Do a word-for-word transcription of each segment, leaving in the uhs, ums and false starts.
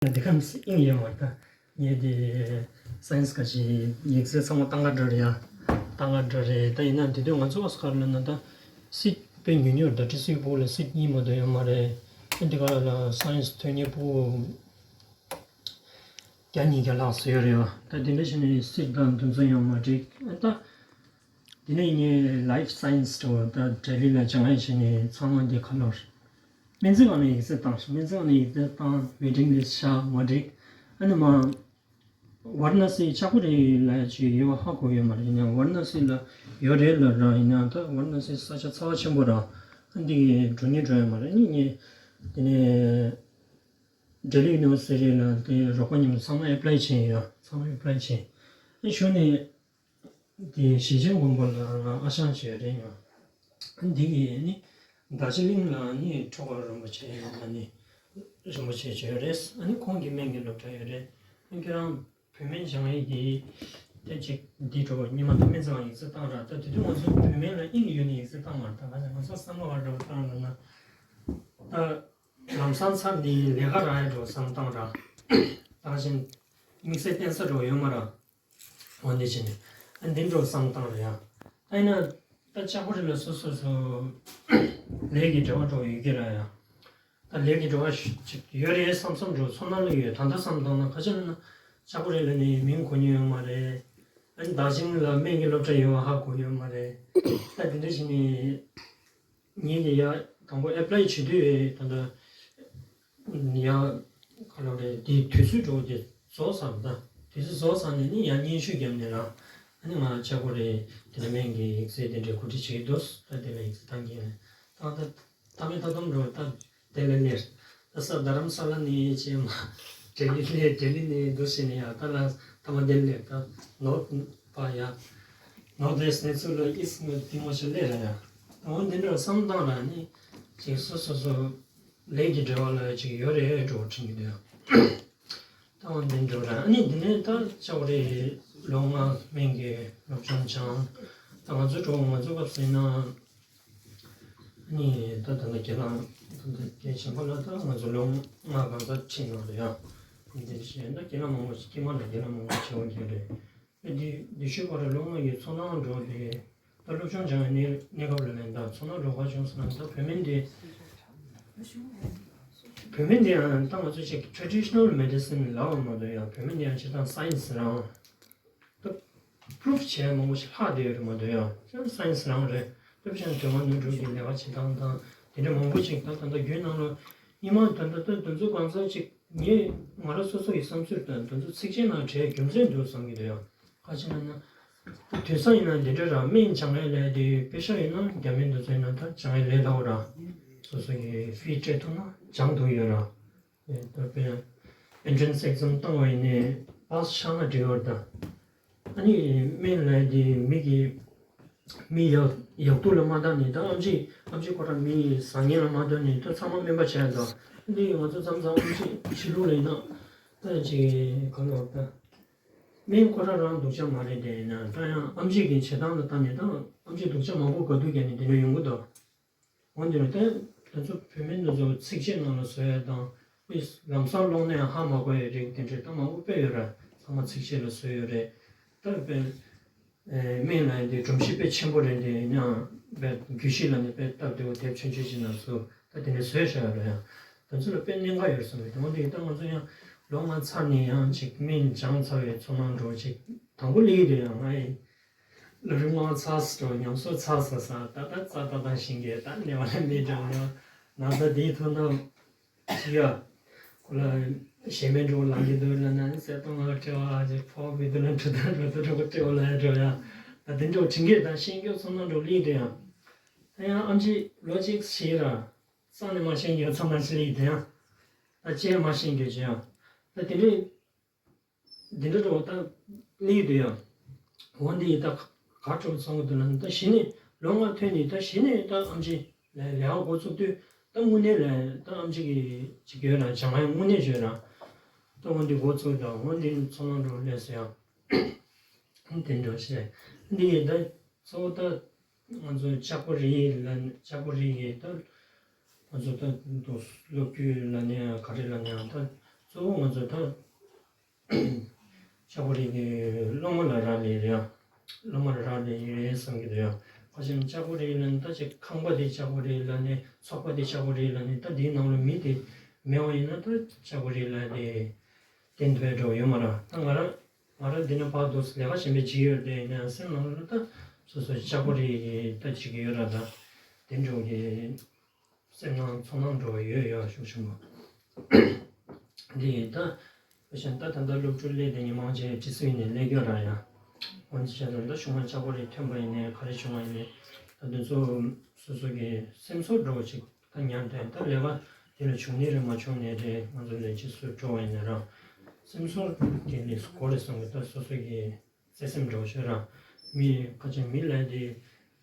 ཡང་འདི་ག་ནས་ཨིན་ཡོད་མ་རེད་ད། ངས་དེ་སའེན་སི་ག་ཞིག་ཡིག་ཚད་ཚང་མ་བཏང་ག་འགྲོ་རེད་ཡ། བཏང་ག་འགྲོ་རེད་ད། ཡིན་ན་དེ་དུས་ང་ཚོ་ཨོ་སི་ཀར་ལ་ན་ད་སིཊ་དཔེ་ཉུང་ཉུང་རེད་ད། ཁྲི་སིའི་ཕུག་ལ་སིཊ་གཉིས་མ་གཏོགས་ཡོད་མ་རེད། ཨ་འདི་ག་ལ་སའེན་སི་ཐོན་མཁན་ཕྲུ་གུ་བརྒྱ་ཉིས་བརྒྱ་ལྷག་ཙམ་ཡོད་རེད་ཡ། ད་དེ་འདྲ་བྱས་ནས་སིཊ་དང་དེ་ཚོ་ཡང་མ་འགྲིག་ཨ་ད། དེ་ནས་ངས་ལའིཕ་སའེན་སི་འདྲ་བོ་ད་ལྡི་ལི་ལ་སྦྱང་ཡས་བྱས་ནས་ཚང་མ་འདི་ཁ་ལོར། སྨན་རྩིས་ཁང་ནས་ཡིག་ཚད་བཏང་། སྨན་རྩིས་ཁང་ནས་ཡིག་ཚད་བཏང་། ཝེ་ཊིང་ལིསཊ་བཞག་མ་འགྲིག་ཨ་ནི་མ། ཝཱ་ར་ཎ་སི་ལྕགས་པོ་རི་ལ་ཅིག་ཡོད་པ་ཧ་གོ་ཡོད་མ་རེད། ཡིན་ནའང་ཝཱ་ར་ཎ་སི་ལ་ཡོད་རེད་ལབ་ར། ཡིན་ནའང་ད་ཝཱ་ར་ཎ་སི་ས་ཆ་ཚ་བ་ཆེན་པོ་ར། ཨ་འདི་འགྲོ་ཉེ་འགྲོ་ཡོད་མ་རེད། ཨ་ནི་ངས་དེ་ནས་ལྡི་ལི་ཡུ་ནི་ཝར་སི་ཊི་ལ་དེ་རོགས་པ་མཉམ་དུ་ཚང་མ་ཨེ་པ་ལའི་བྱས་ཡོད། ཚང་མ་ཨེ་པ་ལའི་བྱས། ཨ་གཞུག་ནས། དེ་ཞེ་ཆེན་དགོན་པ་ལ་ང་ཨ་ཞང་བྱས་རེད་ཡང་། འདི་གི་ནི་རྡོ་རྗེ་གླིང་ལ་ནི་ཁྲོ་དགའ་རིན་པོ་ཆེ་ལ་ནི་རིན་པོ་ཆེ་བྱས་རེད། ཨ་ནི་ཁོང་གི་སྨན་གྱི་སློབ་གྲྭ་ཡོད་རེད། ཨ་ཁྱོད་རང་བོད་སྨན་སྦྱང་ཡས་ཀྱི་དེ་ཅིག་འདི་འགྲོ་ཉི་མ་ད་སྨན་རྩིས་ཁང་ཡིག་ཚད་བཏང་ར། ད་དེ་དུས་ང་ཚོ་བོད་སྨན་ལ་དབྱིན་ཡུལ་ནས་ཡིག་ཚད་བཏང་མ་རེད། ད་ང་ཚོ་ང་ཚོ་བསམ་བློ་བ་འགྲོ་བཏང་ར་ན། ད་ལམ་སང་ཚར་འདི་ལས་ཀ་རག་ཡས་འགྲོ་བསམ་བཏང་ར། ད་ག་ཞིག་དམིགས་བསལ་བསྟེན་ས་འགྲོ་ཡོད་མ་རེད། འོ་འདི་བྱས་ནས་ཨ་འདི་འགྲོ་བསམ་བཏང་རེད་ཡ། ཨ་ཡིན་ན་ད་ལྕགས་པོ་རི་ལ་སོ་སོ་སོ་ལས་ཀྱི་འབྲེལ་བ་འགྲོ་ཡོད་ཀྱི་ར་ཡ། ད་ལས་ཀྱི་འབྲེལ་བ་ཞིག་ཡོད་རེད་བསམ་བསམ་འགྲོ་ཚོར་སྣང་ལ་ཡོད། ད་ལྟ་བསམ་བཏང་ན་ག་ཅི་ལབ་ན་ལྕགས་པོ་རི་ལ་ནི་མིང་གོ་མྱོང་ཡོད་མ་རེད། ཨ་ནི་དར་ཞིང་ལ་སྨན་གྱི་སློབ་གྲྭ་ཡོད་པ་ཧ་གོ་ཡོད་མ་རེད། ད་འདི་འདྲ་བྱས་ནས་ངེད་ཀྱི་ཡ་དང་པོ་ཨེ་པ་ལའི་བྱེད་དུས་ད་ལྟ། ཡང་ག་ལ་རེད་དེ་དུས་ཚོད་འགྲོ་དེ་རྫོགས་ཚར་ད། དུས་ཚོད་རྫོགས་ཚར་ནས་ནི་ཡང་སྙན་ཞུ་བརྒྱབ་ནས་ར། ཨ་ནི་ང་ལྕགས་པོ་རི་དེ་འདྲ་སྨན་གྱི་ཡིག་ཚད་དེ་འདྲའི་གོ་སྒྲིག་བྱེད་འདུག་ད་དེ་ལ་ཡིག་ཚད་བཏང་གི་ཡིན། ད་ད་ད་མེད་ད་དུང་འགྲོ་ད་དེ་ལ་ནི་ད་ས་རྡ་རམ་ས་ལ་ནས་ཅེས་མ་ལྡི་ལི་ནས་ལྡི་ལི་ནས་འདུག་བྱས་ནས་ཡ་ད་ལ་ད་མ་ལྡི་ལི་ད་ནོར་ཐ་ཡ་ནོར་ཐ་ཨིསཊ་ནས་ཚུར་ལ་ཨིསཊ་ནས་དེ་མ་ཤོར་ལེ་ར་ཡ། ད་འོ་འདི་འདྲ་བསམ་བཏང་ར་ནི་ཅིག་སོ་སོ་སོ། ལས་ཀྱི་འབྲེལ་བ་ལ་ཅིག་ཡོད་རེད་འགྲོ་དྲན་གྱི་འདུག་ད་འོ་འདི་འགྲོ་ར་ཨ་ནི་འདི་ནས་ད་ལྕགས་པོ་རི་ལོ་ལྔ་སྨན་གྱི་སློབ་སྦྱོང་སྦྱངས། ད་ང་ཚོ་འགྲོ་ང་ཚོ་སྐབས་སུ་ཡིན་ན་ཨ་ནི་ད་ད་ལྟ་རྒན་ལགས་ད་ལྟ་རྒན་གཞོན་པ་ལ་ད་ང་ཚོ་ལོ་ལྔ་གང་ཙམ་ཁྲིད་གནང་རེད་ཡ། འདི་བྱས་ན་རྒན་ལགས་མང་པོ་ཞིག་སྐྱེས་མ་ལ་རྒན་ལགས་མང་པོ་ཞིག་བྱེད་དགོས་ཀྱི་རེད། དེ་དེ་ཤོད་པར་ལོ་ལྔ་ཡི་ཚོར་སྣང་འགྲོ་དེ། ད་སློབ་སྦྱོང་སྦྱང་བའི་གནས་གནས་སྐབས་ལ་ལན་དང་ཚོར་སྣང་འགྲོ་ག་བྱུང་སོང་ན་ད་བོད་སྨན་དེ། བོད་སྨན་དེ་ཡང་ད་ང་ཚོ་ཅིག་ཊ་རེ་ཌི་ཤི་ནལ་མེ་ཌི་སིན་ལབ་པ་མ་གཏོགས་ཡང་བོད་སྨན་དེ་ཡང་སྤྱིར་བཏང་སའེན་སི་རང་། ད་པུ་རུབ་བྱས་མང་པོ་ཞིག་ལྷག་བསྡད་ཡོད་རེད་མ་གཏོགས་ཡང་སྤྱིར་བཏང་སའེན་སི་རང་རེད། ད་བྱས་ན་དོན་ལྔ་སྣོད་དྲུག་གི་ལས་ཀ་བྱེད་སྟངས་དང་དེ་འདྲ་མང་པོ་ཅིག་ད་ད་ལྟ་རྒྱུན་ནང་ལ་སྔོན་མ་ད་ལྟ་ད་དེ་ཚོ་གང་ཟག་ཅིག་ངས་ང་རང་སོ་སོ་ཡི་བསམ་ཚུལ་དང་དེ་ཚོ་ཚིགས་བཅད་ནང་བྲིས་རྒྱུ་མཚན་འདུག་བསམ་གྱི་འདུག་ཡང་ག་ཅི་ལབ་ན། དུས་སང་ཡིན་ན་འདི་འདྲ་ར་སྨན་སྦྱང་ཡས་ལས་དེ་དཔེ་ཤག་ཡིན་ན་རྒྱ་སྨན་དེ་ཚོ་ཡིན་ན་ད་སྦྱང་ཡས་ལས་སླ་བོ་ར། སོ་སོ་ཡི་ཕི་སྤྲད་ཐུབ་ན་སྦྱང་ཐུབ་ཡོད་ར། ད་དཔེ་ཨེན་ཊི་རན་སི་ཨེག་ཛམ་བཏང་བ་ཡིན་ནའི་པཱ་སི་ཆགས་ན་འགྲིག་ཡོད་ར་ད། ཨ་ནི་སྨན་ལས་དེ་མི་གི་མི་ཡག་ཡག་སྡུག་ལ་མ་ལྟོས་ནས་ད་ཨེམ་ཆི་ཨེམ་ཆི་ཁོ་རང་མི་བཟང་ངན་ལ་མ་ལྟོས་ནས་ད་ཚང་མ་སྨན་པ་བྱས་ད། འདི་ང་ཚོ་མཚམས་མཚམས་ཨེམ་ཆི་ཕྱི་ལོགས་ལ་ཡིན་ན་ད་ཅིག་གང་ལབ་ད། སྨན་ཁོ་རང་རང་སྡུག་ཅག་མ་རེད་དེ་ཡིན་ན་ད་ཡང་ཨེམ་ཆི་གི་བྱེད་སྟངས་ལ་ལྟ་ནས་ད་ཨེམ་ཆི་སྡུག་ཅག་མང་པོ་ག་དུས་བརྒྱབ་ནས་དེ་འདྲ་ཡོང་གི་འདུག་འོན་ཏེ་ད་ང་ཚོ་བོད་སྨན་དེ་ཚོ་ཚིགས་བཅད་ནང་ལ་བཟོ་ཡ་དང་། ལམ་སང་ཀློག་ནའང་ཧ་མ་གོ་ཡའི་རིགས་དེ་འདྲ་ད་མང་པོ་དཔེ་ཡོད་རེད། ཚང་མ་ཚིགས་བཅད་ལ་བཟོས་ཡོད་རེད། ད་དཔེ་སྨན་ལ་ཡིན་དེ་སྒྲོམ་གཞི་དཔེ་ཆེན་པོ་རེད་དེ་ཡིན་ནའང་དཔེ་རྒྱུད་བཞི་ལ་ནི་དཔེ་སྟབས་བདེ་བོ་དེབ་ཆུང་ཆུང་ཅིག་ནང་བཟོས་ད་དེ་འདྲ་བཟོས་བཞག་ཡོད་རེད། ཡང་དེ་ཚོ་ལ་དཔེ་གནད་འགག་ཡོད་བསམ་རེད། དེ་འོན་ཏེ་ད་ང་ཚོ་ཡང་ལོ་ལྔ་ཚར་ནས་ཡང་ཅིག་སྨན་སྦྱངས་ཚར་བའི་ཚོར་སྣང་འདྲ་བོ་ཅིག་དང་པོ་སླེབས་ཀྱི་འདུག་ཡང་ང་ཡི་ལ་རིང་མ་ཚ་སི་འགྲོ་ཉམས་གསོ་ཚ་ས་ས་ད་ད་ཙ་ད་ད་ཤིང་གི་ད་ནེ་བ་ལ་མི་འགྲོ་ན་ན་ད་དེའི་ཐོག་ན་ཅི་ཡ་ཁོ་ལ་ཞེ་མེད་འགྲོ་ལང་གི་འདུག་ལ་ན་སེ་ཏོ་ང་སྤྲེའུ་ཨ་ཅེ་ཕོ་བི་དུ་ལ་འགྲོ་ད་འགྲོ་ད་འགྲོ་སྤྲེའུ་ལ་ཡ་འགྲོ་ཡ་ད་དེ་འགྲོ་དྲིན་གི་ད་ཤེས་རྒྱུ་ཚོར་སྣང་འགྲོ་ལི་དེ་ཡ་ད་ཡང་ཨམ་ཆི་ལོ་གཅིག་ཤི་ར་ཙང་ནས་མ་ཤེས་རྒྱུ་ཚང་མ་ཤི་ལི་དེ་ཡ་ད་ཅེ་མ་ཤེས་རྒྱུ་ཅི་ཡ་ད་དེ་འདྲའི། འདི་འདྲ་འགྲོ་ད་ལི་དུ་ཡང་། འོ་འདི་ཡི་ད་ག་གྲུབ་སོང་གི་འདུག་ན་ད་གཞི་ནས་ལོ་ལྔ་ཐོན་ནས་ད་གཞི་ནས་ད་ཨམ་ཆི་ལས་ལས་འགོ་བཙུགས་དུས་ད་དངོས་གནས་ལས་ད་ཨམ་ཆི་གི་ཅིག་ཡོད་ར་སྦྱང་ཡ་དངོས་གནས་ཡོད་ར། ད་འོ་འདི་འགོ་བཙུགས་ད་འོ་འདི་ཚོར་སྣང་འགྲོ་ལས་སུ་ཡང་འདི་འགྲོ་ཤེས་འདི་ཡི་ད་གཙོ་བོ་ད། ང་ཚོ་ལྕགས་པོ་རི་ལ་ལྕགས་པོ་རི་གི་ད་ང་ཚོ་ད་དུ་སློབ་བརྒྱུད་ལ་ནས་ག་རེ་ལ་ནས་ད་ གཙོ་བོ་ང་ཚོ་ད་ལྕགས་པོ་རི་གི་སློབ་མ་ལ་རག་ལས་རེད་ཡ། སློབ་མ་ལ་རག་ལས་ཡོད་བསམ་གྱི་འདུག་ཡ། ཁ་ཤས་ལྕགས་པོ་རི་ལ་ནི་ད་ཅིག་ཁང་པ་དེ་ལྕགས་པོ་རི་ལ་ནི་ཚོགས་པ་དེ་ལྕགས་པོ་རི་ལ་ནི་ད་དེའི་ནང་ལ་མི་དེ་མེད་པ་ཡིན་ན་ད་ལྕགས་པོ་རི་ལ་དེ་བརྟེན་ཐུབ་ཡ་འགྲོ་ཡོད་མ་རེད། ད་ང་རང་ང་རང་འདི་ན་ཕར་འདུག་ལས་ཀ་གཞན་པ་བྱེད་ཡོད་དེ་ཡིན་ན་སེམས་ནང་ལ་ད་སོ་སོ་ལྕགས་པོ་རི་ད་བྱེད་ཀྱི་ཡོད་ར། ད་དེ་འགྲོ་གི་སེམས་ནང་ཚོར་སྣང་འགྲོ་བ་ཡོད་ཡོད་ཤུགས་ཆེན་པོ། འདི་ཡིན་ད། བྱས་ན་ད་ད་ལྟ་སློབ་ཕྲུག་སླེབས་དེ་ཉི་མ་ཅིག་ཁྲི་སུ་ཡིན་ནས་སླེབས་ཡོད་ར་ཡ། འོན་ཏེ་བྱས་ན་ད་གཞུག་མ་ལྕགས་པོ་རི་ཐོན་པ་ཡིན་ནས་ག་རེ་བྱུང་བ་ཡིན་ནས་ད་དེ་ཚོ་སོ་སོ་གི་སེམས་ཚོར་འགྲོ་ཅིག་ད་ཉར་དེ་ད་ལས་ཀ་དེ་ལ་བྱུང་ནི་རེད་མ་བྱུང་ནི་རེད། ང་ཚོ་ལས་བྱེད་ཚོ་འགྲོ་བ་ཡིན་ན་ར་སེམས་ཚོར་དེ་ལས་སུ་གོ་རེ་སོང་གི་ད་སོ་སོ་གི་བརྩེ་སེམས་འགྲོ་ཤོད་ར། མི་ཁ་ཆེ་མི་ལ་དེ་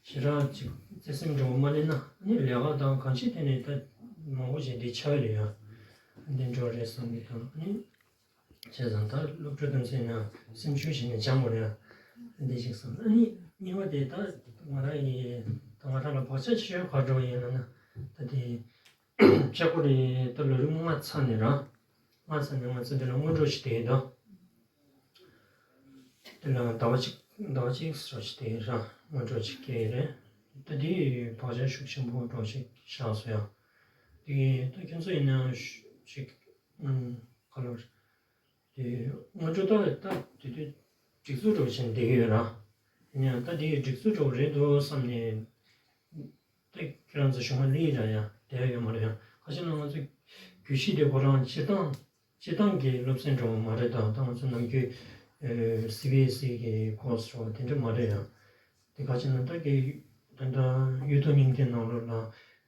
ཞེ་དྲག་ཅིག་བརྩེ་སེམས་འགྲོ་མ་ལེན་ན་ནི་ལས་ཀ་དང་གང་ཅི་དེ་ནས་ད་མང་པོ་ཞིག་འདི་ཆགས་ཡོད་ཡ། འདི་འགྲོ་རེད་བསམ་གི་དང་ནི། བྱས་ཙང་ད་སློབ་ཕྲུག་དམ་ཚིག་ན་སེམས་ཤུགས་ཞིག་ནས་སྦྱང་དགོས་རེད། འདི་ཞིག་བསམ་ཨ་ནི་གཉིས་པ་དེ་ད་ང་རང་ཡི་ད་ང་རང་ལ་བག་ཆགས་ཆེ་ཤོས་ག་འགྲོ་ཡིན་ལ་ན་ད་དེ། ལྕགས་པོ་རི་ད་ལོ་རིམ་ལྔ་ཚར་ནས་ར། ལྔ་ཚར་ནས་ང་ཚོ་འདི་ལ་སྔོན་འགྲོ་ཞིག་བསྡད་ཡོད་དོ། དེ་ལ་ཟླ་བ་གཅིག་ཟླ་བ་གཅིག་ཙམ་ཞིག་བསྡད་ཡོད་ར། སྔོན་འགྲོ་ཞིག་སྐྱེལ་ཡོད་རེད། ད་དེ་བག་ཆགས་ཤུགས་ཆེན་པོ་འགྲོ་ཞིག་བཞག་སོང་ཡ། དེ་ད་ཁྱོད་ཚོ་ཡིན་ན་ཞིག་ཨུམ་ག་ལོར། དེ་སྔོན་འགྲོ་ད་ད་དེ་དུས་སྒྲིག་འཛུགས་འགྲོ་བཞིན་བསྡད་ཀྱི་ཡོད་ར། ཡིན་ཡང་ད་དེ་སྒྲིག་འཛུགས་འགྲོ་རེད་འདུག་བསམ་ནས། ད་ཁྱེད་རང་ཚོ་གཞུང་ལ་ལི་ར་ཡ་དེ་ཡོད་མ་རེད་ཡ། ཁ་ཤས་ན་ང་ཚོ་གྱོད་གཞི་དེ་ཁོ་རང་སྤྱིར་བཏང་སྤྱིར་བཏང་གི་སློབ་ཚན་འགྲོ་བ་མ་རེད། ད་ད་ང་ཚོ་ནམ་རྒྱུན་སི་བི་ཨེས་ཨི་གི་ཀོར་སི་འགྲོ་བ་དེ་འདྲ་མ་རེད་ཡ། དེ་ཁ་ཤས་ན་ད་གི་ད་ད་གཡུ་ཐོག་སྙིང་ཐིག་ནང་ལོགས་ལ་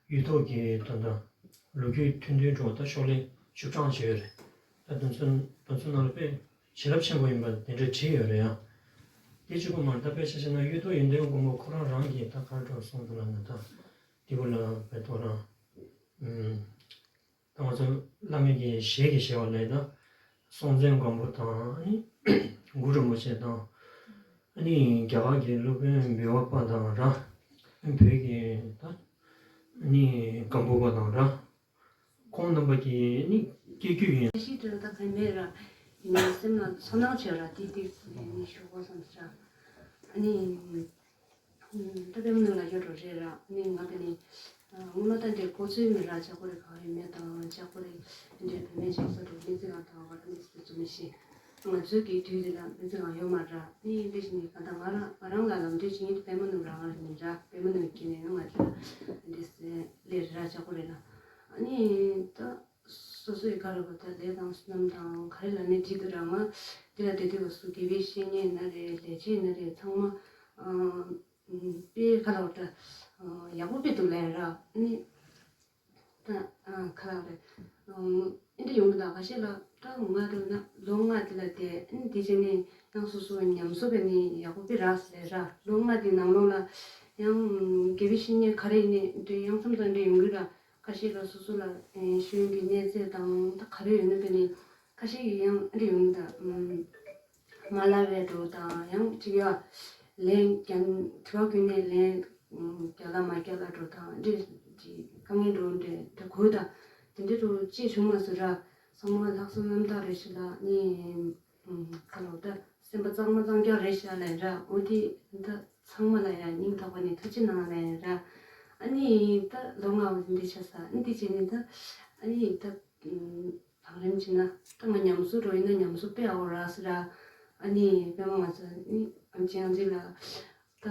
གཡུ་ཐོག་གི་ད་ད་ལོ་རྒྱུས་ཐུང་ཐུང་འགྲོ་བ་ད་ཤོག་ལྷེ་བཅུ་གྲངས་བྱས་ཡོད་རེད། ད་དོན་ཚན་དོན་ཚན་ནང་ལ་དཔེ་བྱིན་རླབས་ཆེན་པོ་ཡིན་པ་དེ་འདྲ་བྲིས་ཡོད་རེད་ཡ། དེ་གཅིག་པོ་མ་རེད། ད་དཔེ་ཆ་བཞག་ན་གཡུ་ཐོག་ཡོན་ཏན་མགོན་པོ་ཁོ་རང་རང་གིས་ད་ག་རེ་འགྲོ་གསུངས་འདུག་ལབ་ན་ད་དེ་བོ་ལ་དཔེ་ཐོག་རང་ཨུམ། ད་ང་ཚོ་བླ་མའི་གི་ཞལ་གྱིས་བཞེས་པ་ལས་ད་སྲོང་བཙན་སྒམ་པོ་དང་ཨ་ནི་གུ་རུ་རིན་པོ་ཆེ་དང་ཨ་ནི་རྒྱ་གར་གྱི་སློབ་དཔོན་འབུལ་བ་པ་དང་ར། བོད་ཀྱི་ད་ཨ་ནི་སྒམ་པོ་པ་དང་ར། ཁོང་རྣམ་པ་གི་ནི་སྐྱེ་རྒྱུད་ཡིན། ཤི་དྲི་ད་ག་མེད་ར། ཡིན་ནའི་སེམས་ལ་ཚོར་སྣང་བྱེད་ར་ཏིག་ཏིག་ནི་ཞུ་དགོས་བསམ་ས། ཨ་ནི་ད་པད་མ་ནོར་ལ་ཡོད་འགྲོ་རེད་ར། ཨ་ནི་ང་ད་ནི་སྔོན་མ་ད་འདྲའི་གོ་ཚོད་མེད་ར། ལྕགས་པོ་རི་ག་ཡོད་མེད་དང་ལྕགས་པོ་རི་འདྲའི་བུད་མེད་ཅིག་ས་འགྲོ་མི་ཚེ་གང་དང་བར་ནི་སི་ཙུ་མི་ཤེས། ང་ཚོའི་གི་དུས་དེ་ལ་མི་ཚེ་གང་ཡོད་མ་ར། ནི་འདི་བཞིན་ནི་གང་ལྟར་ང་རང་ང་རང་ལ་ལམ་སྟོན་བྱེད་མཁན་དེ་པད་མ་ནོར་རང་རང་ཡིན་ར། པད་མ་ནོར་གྱིས་ནས་ང་ཚོ་ལ་འདི་སེ་ལས་ར་ལྕགས་པོ་རི་ལ། ཨ་ནི་ད་སོ་སོའི་ག་རེ་བ་ད་ལས་དང་བསོད་ནམས་དང་ག་རེ་ལ་ནི་བྲིས་འདུག་ར། ང་འདི་ལ་དེ་དུས་སུ་དགེ་བའི་བཤེས་གཉེན་ན་རེ་ལས་བྱེད་ན་རེ་ཚང་མ་ཨ་དཔེ་ག་ལ་བ་ད་ཡག་པོ་དཔེ་འདུག་ལབ་ར། ཨ་ནི། ད་ཨ་ཁ་ལག་རེད། ཨ་འདི་ཡོང་གི་ད་ཁ་ཤས་ལ་ད་ང་འགྲོ་ན་ལོ་ལྔ་དེ་ལ་དེ་ཨ་འདི་བྱས་ནས་ཡང་སོ་སོ་ཉམས་གསོ་བས་ནས་ཡག་པོ་དཔེ་རག་ཟེར་ར། ལོ་ལྔ་དེ་ནང་ལོགས་ལ་ཡང་དགེ་བའི་བཤེས་གཉེན་ག་རེ་ཡིན་ནས་འདི་ཡང་མཚམས་དང་འདྲ་ཡོང་གི་ར། ཁ་ཤས་ལ་སོ་སོ་ལ་ཨ་ཤེས་ཡོན་གྱི་གནས་ཚད་དང་ད་ག་རེ་ཡོད་ན་དཔེ་ནས་ཁ་ཤས་ཀྱིས་ཡང་ཨ་འདི་ཡོང་གི་ད་ཨ། མ་ལབ་པའི་འགྲོ་དང་ཡང་ཅིག་ཡ། ལན་རྒྱག་དྲི་བ་ཀུན་ནས་ལན་རྒྱག་ལ་མ་རྒྱག་ལ་འགྲོ་དང་འདྲེ་ཅིག་དཀའ་ངལ་འགྲོ་འདྲེ་ད་གོས་དང་དེ་འདྲེ་འགྲོ་ཅི་བྱུང་མ་སུ་ར། ཚང་མ་ལྷག་བསམ་རྣམ་དག་རེ་ཞིག་ལ་ནི་ཁ་ལོ་ད་སེམས་པ་གཙང་མ་གཙང་རྐྱང་རེ་ཞིག་ལ་ར། འོ་དེ་ད་ཚང་མ་ལ་ཡ་སྙིང་ཐག་པ་ནས་ཐུགས་རྗེ་གནང་ལ་ཡ་ར། ཨ་ནི་ད་ལོ་ལྔ་བ་འདི་བྱས་ས་ཨ་ནི་དེ་བྱས་ནི་ད་ཨ་ནི་ད། ལམ་རིམ་བྱས་ན་ད་ང་ཉམས་གསོ་འགྲོ་ཡིན་ན་ཉམས་གསོ་དཔེ་ཨ་བོ་རག་ཟེར་ར། ཨ་ནི་པད་མ་ང་ཚོ་ནི་ཨམ་ཆི་ཨང་ཅི་ལ་ད་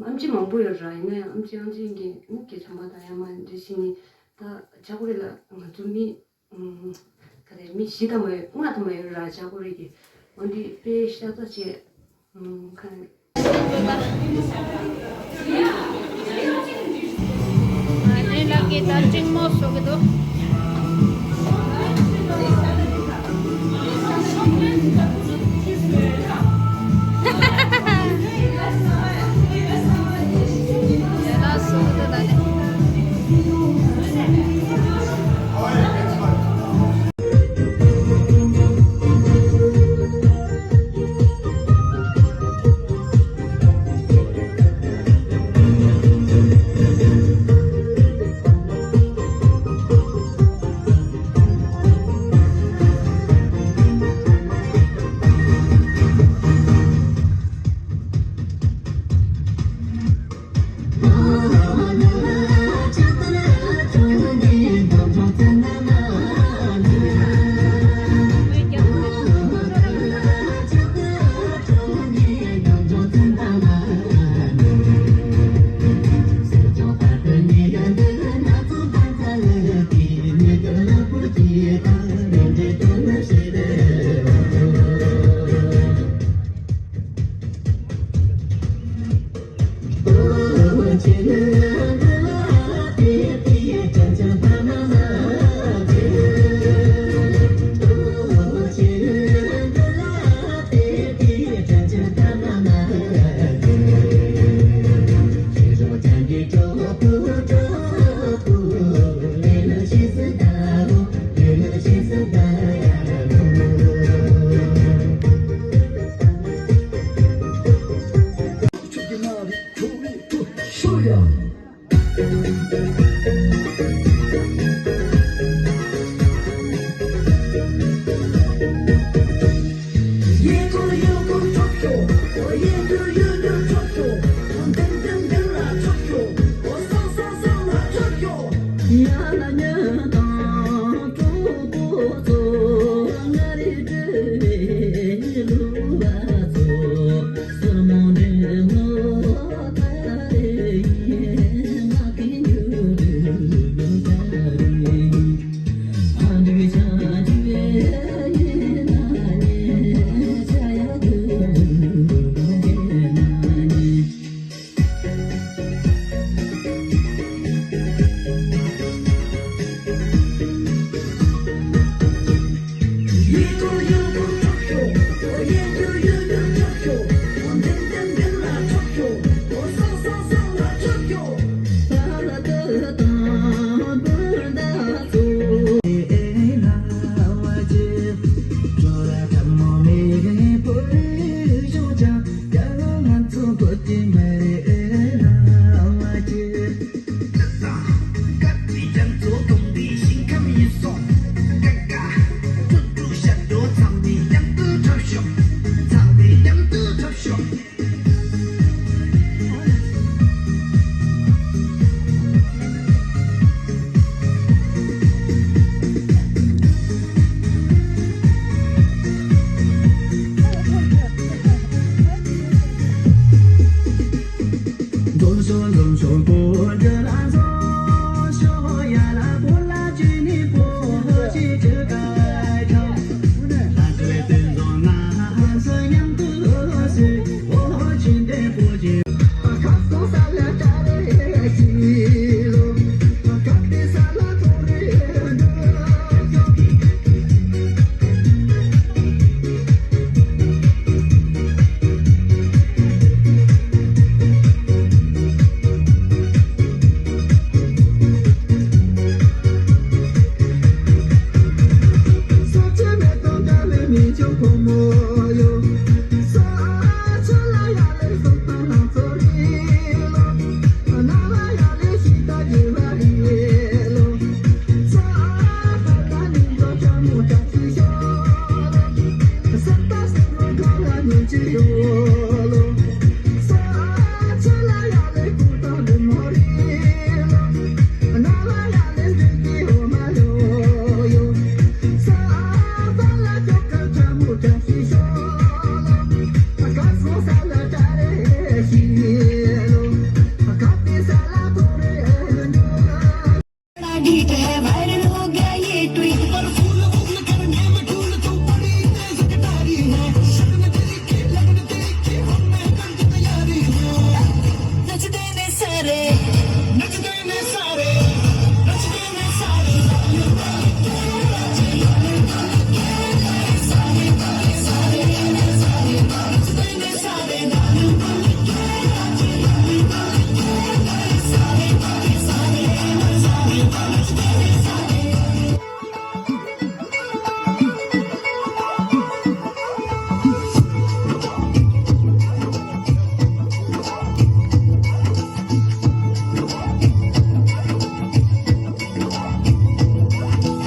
ཨམ་ཆི་མང་པོ་ཡོད་ར། ཡིན་ན་ཡང་ཨམ་ཆི་ཨང་ཅི་གི་ནི་གི་ཚོང་པ་དང་ཡང་མ་འདྲི་ཤི་ནི་ད་ཇ་ཁུ་རེ་ལ་ང་ཚོ་མི་ག་རེ་མི་བཞི་ད་མ་ཡོད་ལྔ་ད་མ་ཡོད་ར། ཇ་ཁུ་རེ་གི་འོན་ཏེ་དཔེ་ཤ་ཚ་བྱས། ཨ་ནེ་ལགས་ཀྱིས་ད་ཀྲིང་མོ་བཟོ་གི་འདུག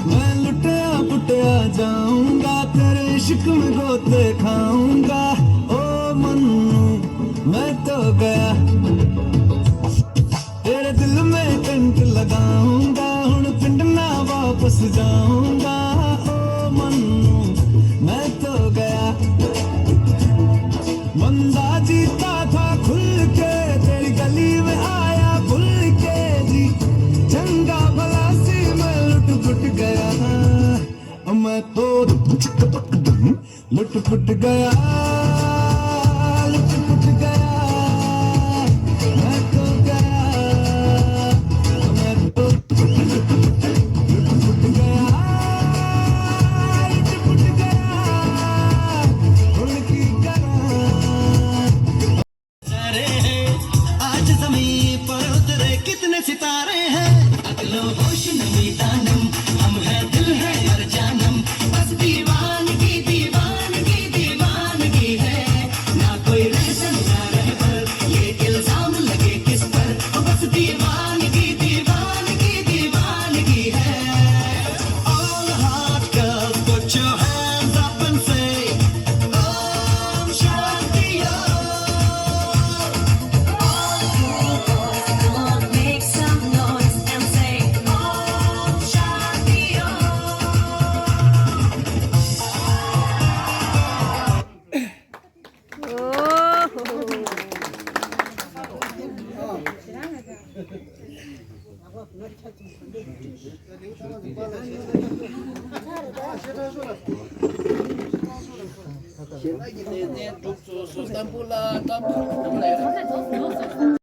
मैं लुटया पुटया जाऊंगा, तेरे इश्क में गोते खाऊंगा। ओ मन्नू, मैं तो गया, तेरे दिल में टेंट लगाऊंगा, हुण पिंड ना वापस जाऊंगा। ओ मन्नू, मैं तो गया। बंदा जीता था खुल के, तेरी गली में आया भूल के जी। चंगा भला सी मैं लुट पुट गया, मैं तो लुट पुट गया, लुट पुट गया, मैं तो गया, मैं तो लुट पुट गया, लुट पुट गया, हुण की करा। सारे हैं आज जमीन पर उतरे कितने सितारे हैं। अकलो होश नमी दानम, हम है दिल है और जानम, बस दीवानगी, दीवानगी, दीवानगी है। ཞེ་ལྔ་གི་ལས་ཚན་གྲུབ་སོང་། སོ་སོ་བསམ་བློ་བསམ་བློ་ལ་ཡོད།